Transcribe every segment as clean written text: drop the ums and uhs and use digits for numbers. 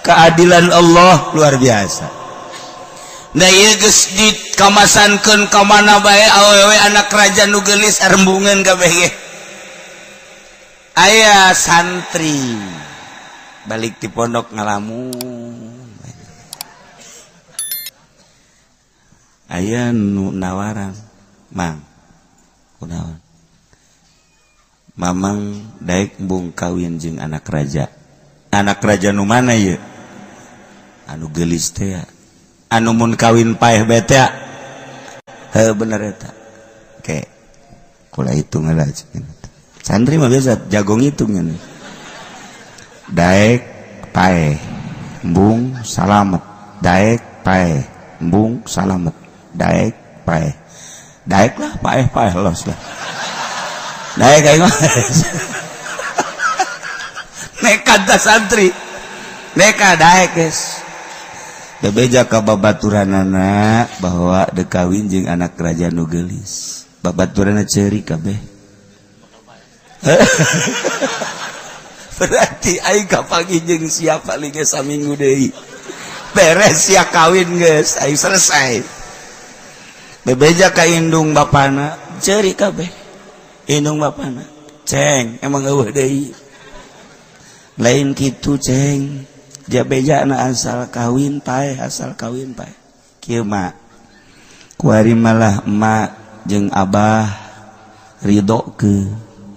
Keadilan Allah luar biasa. Nah ieu geus dikamasankeun ka mana bae awewe anak raja nu geulis rembungeun kabeh ge. Aya santri balik ti pondok ngalamun. Aya nu nawaran, "Mang, kunaon? Mamang daek embung kawin jeung anak raja." Anak raja nu mana ieu? Anu geulis teh ya. Anu mun kawin paeh bae teh. Heuh bener eta. Oke. Kula hitung heula. Santri mah biasa jago ngitung nya. Daek paeh embung salamet, daek paeh embung salamet, daek paeh. Daek lah paeh paeh los lah. Daek aing mah. Nekat dah santri. Nekat daek geus. Bebeja ka babaturanana bahwa dek kawin jeung anak raja nu geulis. Babaturanna ceurik kabeh. Berarti aing kapanggih jeung siapa lige saminggu deui. Beres sia kawin geus, aing selesai. Bebeja ka indung bapana, ceurik kabeh. Indung bapana, "Ceng, emang eueuh deui." Lain kitu, Ceng. Jabeja na asal kawin paeh, asal kawin paeh. Kieu mah kuari malah emak jeung abah ridho ke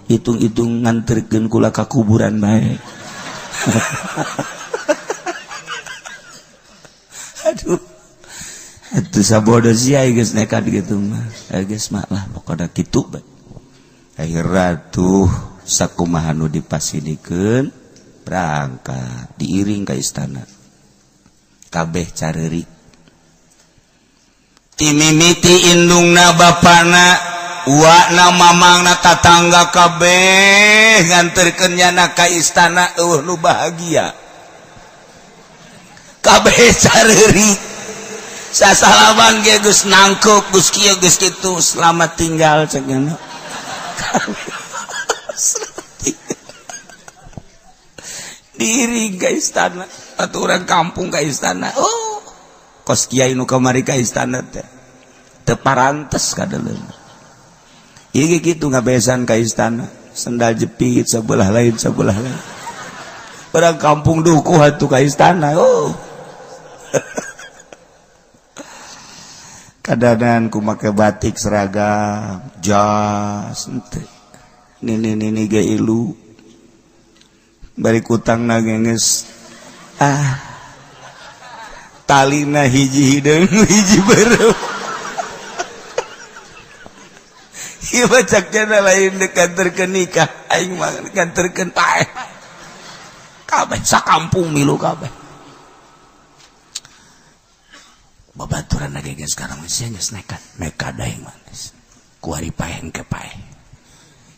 hitung-hitung nganterkeun kula ka kuburan bae. Aduh. Atuh sabodo sia geus nekat kitu mah. Geus mah lah pokona kitu bae. Akhirna tuh sakumaha nu dipasinikeun berangkat diiring ke istana. Kabeh careurik. Timimiti indungna bapana uakna mamangna tatangga kabeh nganterkeun nyana ka istana eueuh nu bahagia. Kabeh careurik. Sasalaman ge geus nangkeup geus kieu geus kitu, selamat tinggal cek nyana. Diiring ka istana atuh urang kampung ka istana. Oh, kos kiai nu kamari ka istana teh teu parantes kadeuleuna. Ieu kitu ngabesan ka istana, sendal jepit sebelah lain sebelah lain. Urang kampung dukuh atuh ka istana. Oh. Kadanan ku make batik seragam, jas henteu. Nini-nini ge ilu. Bari kutang na geus ah talina hiji hideung hiji beureum. Ieu mah cak cenah lain dekanterkeun nikah, aing mah dekanterkeun paeh. Kabeh sakampung milu kabeh. Babaturan ge geus sekarang sia geus nekat, nekat aing mah geus. Kuari paeh engke paeh.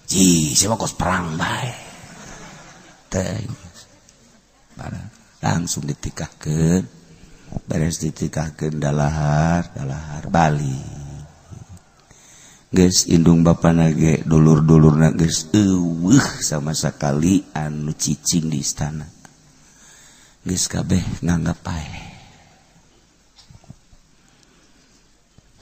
Ji, sia mah kos perang bae. Langsung ditikahkeun, beres ditikahkeun dalahar, dalahar balik. Geus indung bapana ge dulur-dulurna geus eueuh sama sakali anu cicing di istana. Geus kabeh nganggap paeh.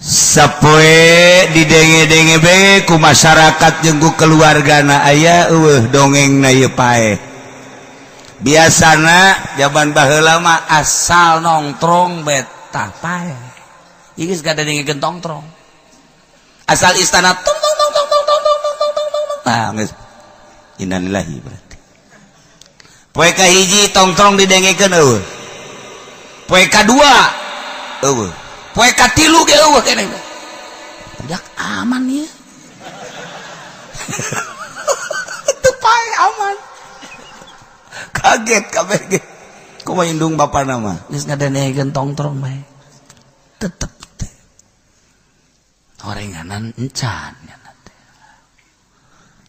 Sapoe didenge-denge bae ku masyarakat jeung ku keluargana aya eueuh dongengna ieu paeh. Biasana jaman baheula mah asal nongtrong betah paeh. Ieu geus ngadengekeun tongtrong. Asal istana tong tong tong tong tong tong tong tong tong tong. Nah, geus. Innalillahi berarti. Poe kahiji tongtrong didengekeun eueuh. Poe kadua eueuh. Poe katilu ge eueuh keneh. Budak aman ieu. Teu paeh aman. Kaget kabeh ge. Kumaha indung bapana mah geus ngadengekeun tongtrong bae. Tetep teh. Horenganan encan nya teh.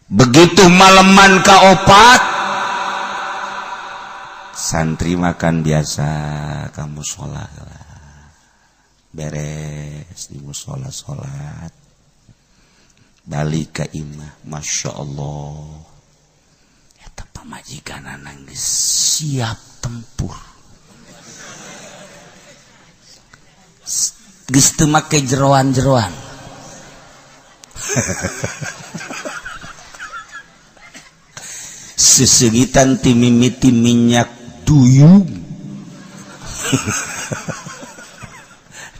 Begitu maleman kaopat santri makan biasa ka mushola lah. Beres di mushola salat. Balik ka imah, Masya Allah. Eta pamajikanana geus siap tempur. Geus teu make jeroan-jeroan. Sesegitan ti mimiti minyak duyung.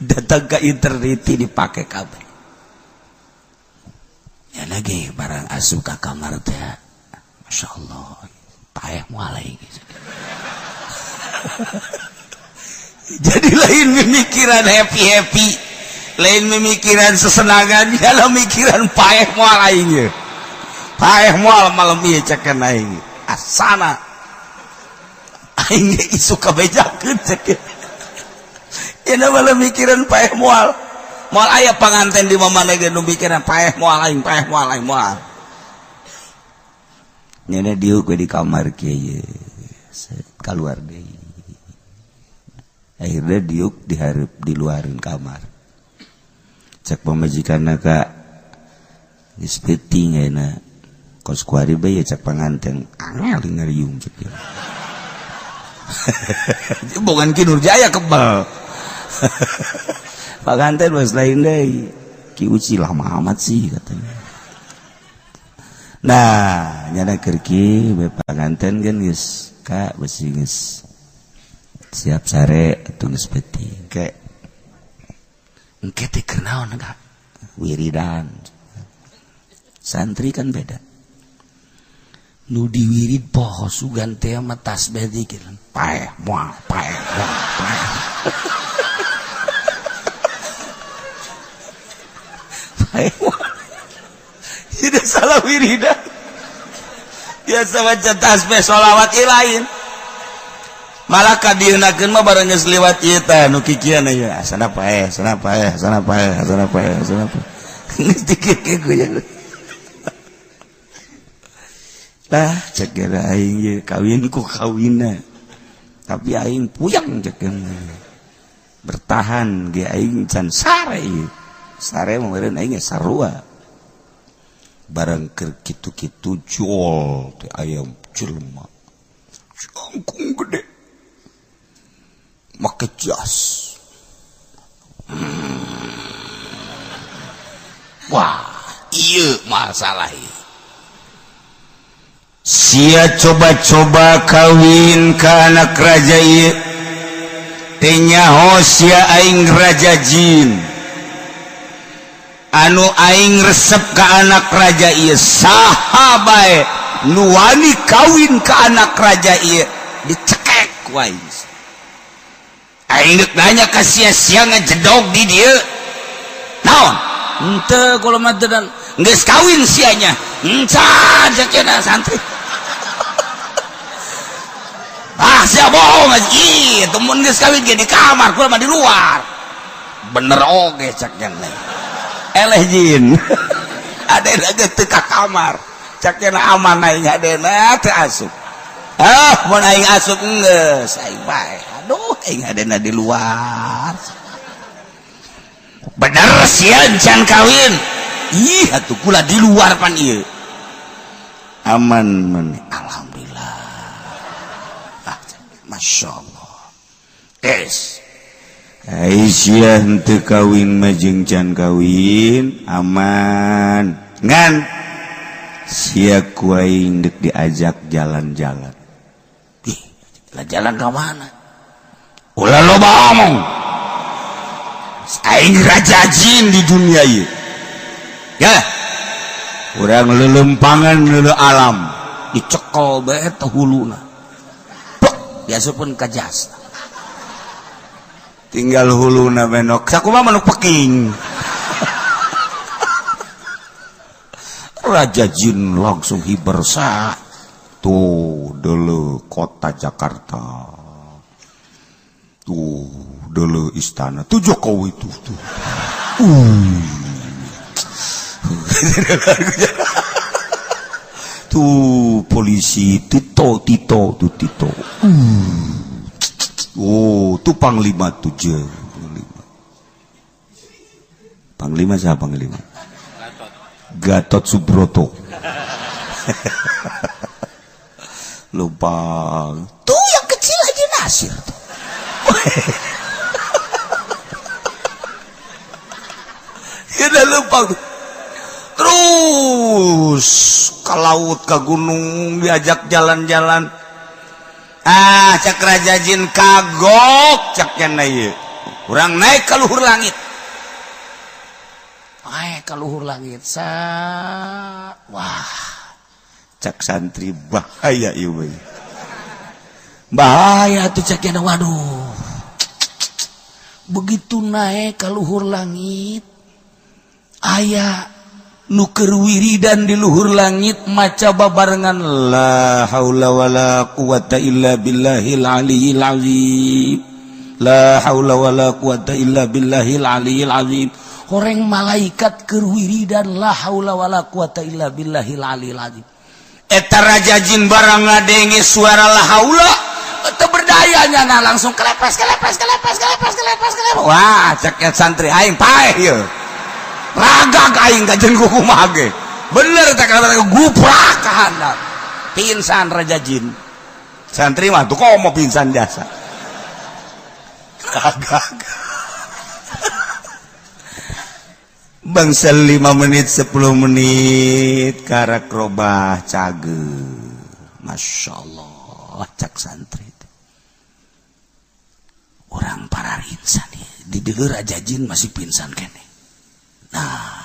Datang ke internet dipakai kabeh. Ya lagi barang asup ka kamar teh. Masya Allah, paeh moal geus. Jadi lain memikiran happy-happy, lain memikiran sesenangan, kalau mikiran paeh moal aing ye. Paeh moal malam ieu cekeun aing. Asana aing ge isuk kabejakeun cekeun. Ya malah mikiran paeh moal. Moal aya panganten di mamana ge nu mikiran paeh moal aing, paeh moal aing moal. Nyana diuk we di kamar kieu ye. Kaluar deui. Akhirnya diuk dihareup di luarin kamar. Cek pamajikanna ka geus peuting ayeuna. Kos kuari bae cek panganten angel ngariung cek ieu. Bukan Ki Nurjaya kebal. Panganten geus lain deui. Ki Uci lama amat sih katanya. Nah, nyana keur ki bae panganten kan geus ka besi geus siap sare atuh geus peuting. Ke engke teh keur naon ka? Wiridan. Santri kan beda. Nu diwirid poho sugan teh mah tasbih zikir. Paeh moal, paeh moal, paeh. Paeh moal. Tidak salah wiridan. Biasa baca tasbih sholawat ieu lain. Malah kadieunakeun mah bareng geus liwat ieu teh nu kikian ieu. Asana paeh, asana paeh, asana paeh, asana paeh, asana paeh. Geus dikir ku. Lah cek gara aing ye kawin ku kawinna. Tapi aing puyang cek bertahan ge aing can sare ieu. Sare mah meureun aing ge sarua. Barang keur kitu-kitu jol teh ayam jelema. Jangkung gede. Make jas. Wah, ieu masalah ieu. Sia coba-coba kawin ka anak raja ieu. Teu nyaho sia aing raja jin. Anu aing resep ka anak raja ieu saha bae nu wani kawin ka anak raja ieu dicekek ku aing. Aing deuk nanya ka sia sia ngejedog di dieu. Naon? Henteu kula mah teu geus kawin sianya. Encan cekena santri. Ah sia bohong aja. Ih, temun geus kawin ge di kamar, kula mah di luar. Bener oge cek nya. Eleh jin. Adena ge teu ka kamar. Cek nya aman aing adena teu asup. Ah, mun aing asup geus aing bae. Aduh, aing adena di luar. Bener sia can kawin. Ih, atuh kula di luar pan ieu. Aman men. Alhamdulillah. Ah, Masya Allah. Es. Aisyah henteu kawin mah jeung can kawin aman. Ngan sia ku aing deuk diajak jalan-jalan. Ih, jalan ka mana? Ulah loba omong. Aing raja jin di dunia ieu. Ya. Urang lelempangan leuleuh alam dicekel bae teh huluna. Plek diasupkeun ka jas. Tinggal huluna benok. Sakumaha manuk peking. Raja jin langsung hiber sah. Tuh dulu kota Jakarta. Tuh dulu istana. Tuh Jokowi tuh tuh. Tuh polisi Tito Tito tuh Tito. Oh, tuh panglima tuh je. Panglima. Panglima siapa panglima? Gatot. Gatot Subroto. Lupa. Tuh yang kecil aja Nasir tuh. Lempang terus ke laut ke gunung diajak jalan-jalan. Ah cak raja jin kagok cak nya ieu. Urang naik ke luhur langit. Naik ke luhur langit sa. Wah cak santri bahaya ieu we. Bahaya tuh cak nya, waduh. Begitu naik ke luhur langit aya nu keur wiridan di luhur langit maca babarengan la haula wala quwata illa billahil aliyil azim, la haula wala quwata illa billahil aliyil azim. Horeng malaikat keur wiridan la haula wala quwata illa billahil aliyil azim. Eta raja jin barang ngadenge suara la haula teu berdaya nya langsung kelepes kelepes kelepes kelepes kelepes kelepes. Wah cek santri aing paeh ieu. Ragag aing kajen kumaha ge. Bener tak kata guprak ka handap. Pingsan raja jin. Santri mah tuh komo pingsan jasa. Ragag. Bangsa 5 menit 10 menit karak robah cage. Masya Allah cak santri. Orang para insan di deuleu raja jin masih pingsan kene. Nah,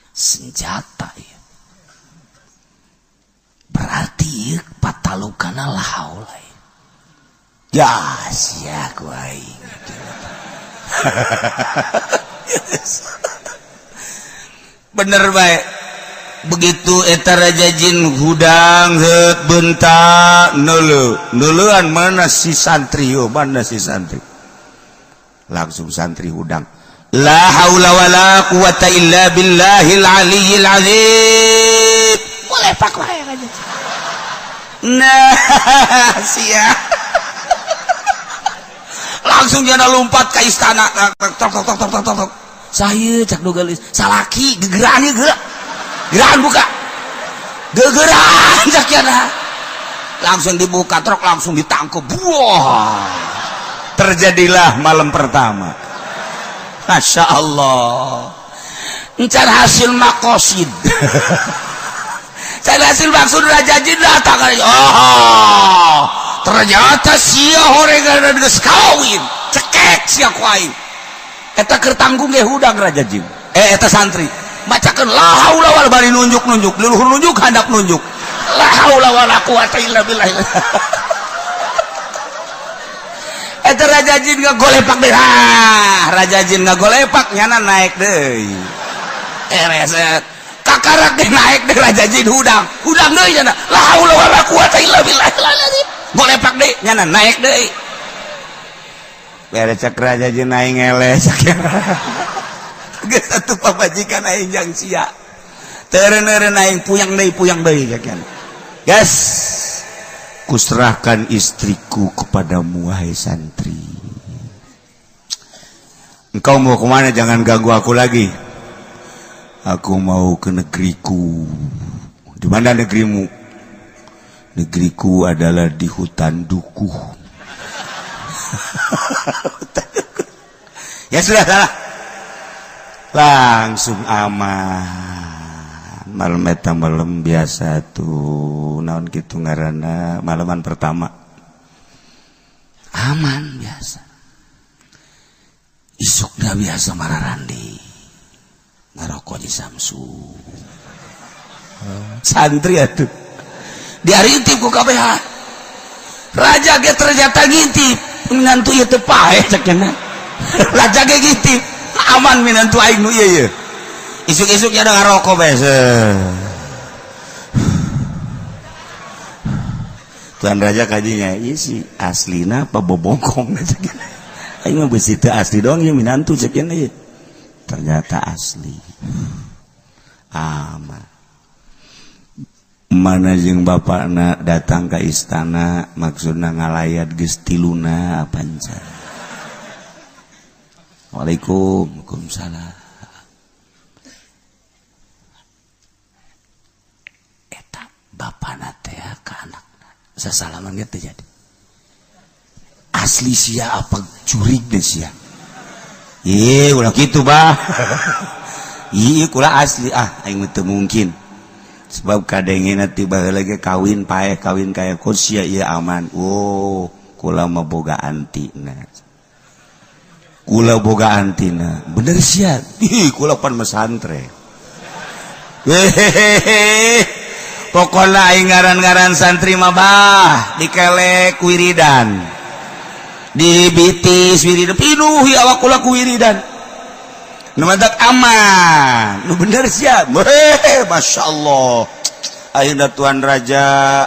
senjata ya. Berarti patalukana la haula. Ya, sia ku aing. Bener bae. Begitu eta raja jin hudang heut bentak neuleu. Neuleuan mana si santri yo, mana si santri. Langsung santri hudang. La haula wala quwata illa billahil aliyil azim. Boleh pak wae raja. Nah, sia. Langsung jana lompat ke istana. Tok tok tok tok tok tok. Saya cak nu geulis, salaki gegeran ieu geura. Gegeran buka. Gegeran cak jana. Langsung dibuka truk, langsung ditangkep. Wah. Terjadilah malam pertama. Masya Allah. Encan hasil makosid. Can hasil maksud raja jin datang. Oh, ternyata sia horengan geus kawin. Cekek sia ku aing. Eta keur tanggung ge hudang raja jin. Eta santri. Macakeun la haula wala bari nunjuk-nunjuk, leluhur nunjuk handap nunjuk. La haula wala quwata illa billah. Eta raja jin ngagolepak deui. Ah, raja jin ngagolepak nyana naik deui. Reset. Kakarak deui naik deui raja jin hudang. Hudang deui nyana. La haula wala quwata illa billah. Golepak deui nyana naik deui. Beres cek raja jin aing eleh cek. Geus atuh pamajikan aing jang sia. Teureun-eureun aing puyang deui cek. Gas. Kuserahkan istriku kepadamu wahai santri. Engkau mau kemana? Jangan ganggu aku lagi. Aku mau ke negeriku. Di mana negerimu? Negeriku adalah di hutan dukuh. Ya sudah salah. Langsung aman. Malam eta malam biasa tuh naon kitu ngaranna malaman pertama aman biasa. Isukna biasa mararandi ngarokok di Samsu. Santri atuh diarintip ku KBH. Raja ge ternyata ngintip minantu ieu teu paeh cek nya. Raja ge ngintip aman minantu aing nu ieu ye. Isuk-isuknya ada ngarokok bese. Tuan Raja kajinya, iya sih aslina apa bobongkong. Aing mah besi teu asli doang ieu minantu cek nya. Ternyata asli. Aman. Mana jeung bapakna datang ke istana maksudna ngalayat geus tiluna panca. Waalaikumsalam. Waalaikumsalam. Bapana teh ka anakna sasalaman ge teu jadi. Asli sia apa jurig deh sia. Ye ulah kitu bah. Iya, kula asli. Ah, aing mah teu mungkin, sebab kadengena tiba lagi kawin paeh, kawin kaya sia ieu aman. Oh, kula mah boga antina, kula boga antina. Bener sia? Ih, kula pan mesantren. Hehehe, pokoknya aing ngaran-ngaran santri mah bah dikelek wiridan, dibitis wiridan, pinuhi awak kula ku wiridan. Nu mantak aman. Nu bener sia? Hehehe, masya Allah. Ayeuna tuan raja,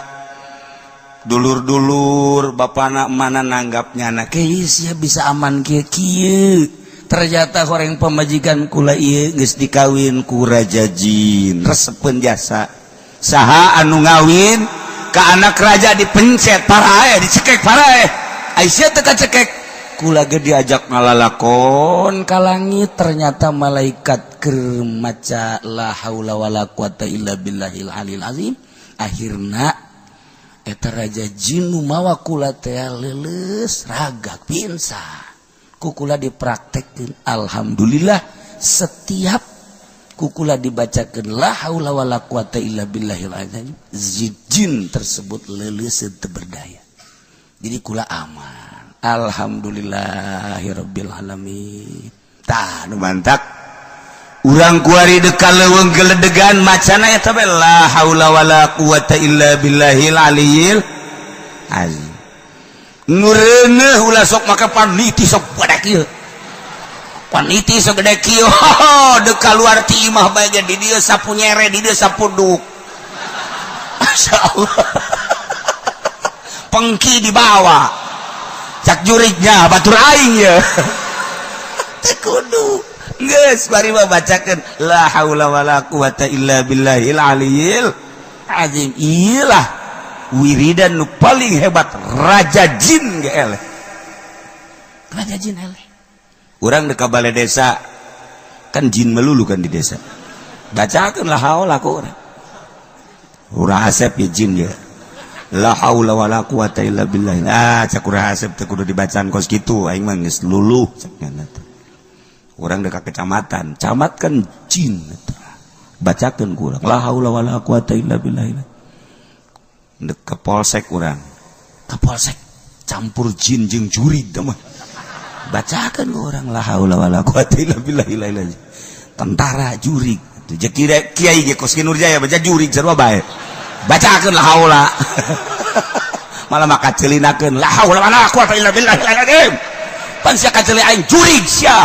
dulur-dulur bapana mana nanggapnya na sia bisa aman kieu kieu. Ternyata horeng pamajikan kula ieu geus dikawin ku raja jin, resepeun jasa. Saha anu ngawin ka anak raja dipencet paraeh, dicekek paraeh. Aisyah teu kacekek. Kula ge diajak ngalalakon ka langit, ternyata malaikat keur maca la haula wala quwata illa billahil alil azim. Akhirna eta raja jin nu mawa kula teh leuleus ragak pingsan. Kukula dipraktekkeun, alhamdulillah setiap kukula dibacakeun la haula wala quwata illa billahil azim, jin tersebut leuleus, teu berdaya. Jadi kula aman, alhamdulillahirabbil alamin. Tah, nu mantak urang kuari deka leuweung geledegan, macana eta bae la haula wala quwata illa billahil aliyil azim. Nu reuneuh ulah sok make paniti sok gede kieu, paniti segede kieu deka luar ti imah bae ge di dieu sapu nyere, di dieu sapu duk. Masya Allah, pengki dibawa, cak jurignya batur aing ya teu kudu. Geus bari mah bacakeun la haula wala quwata illa billahil aliyil azim. Iyalah wiridan nu paling hebat, raja jin ge eleh, raja jin eleh. Urang deka balai desa kan jin melulu kan di desa, bacakeun la haula ku urang. Urang asep ya jin ya, la haula wala quwata illa billah. Ah, cak urang asep teh kudu dibacaan kos kitu, aing mah geus luluh cak nyana teh. Urang deka kecamatan, camat kan jin, bacakeun ku urang la haula wala quwata illa billah. Dek ke polsek urang, ke polsek campur jin jeung jurig mah, bacakeun ku urang la haula wala quwata illa billah. Tentara jurig teu kira kiai ge kos Nurjaya baca jurig sarua bae, bacakeun la haula. Malah maka celinakeun la haula wala quwata illa billah. Pan sia kaceuli aing, jurig sia.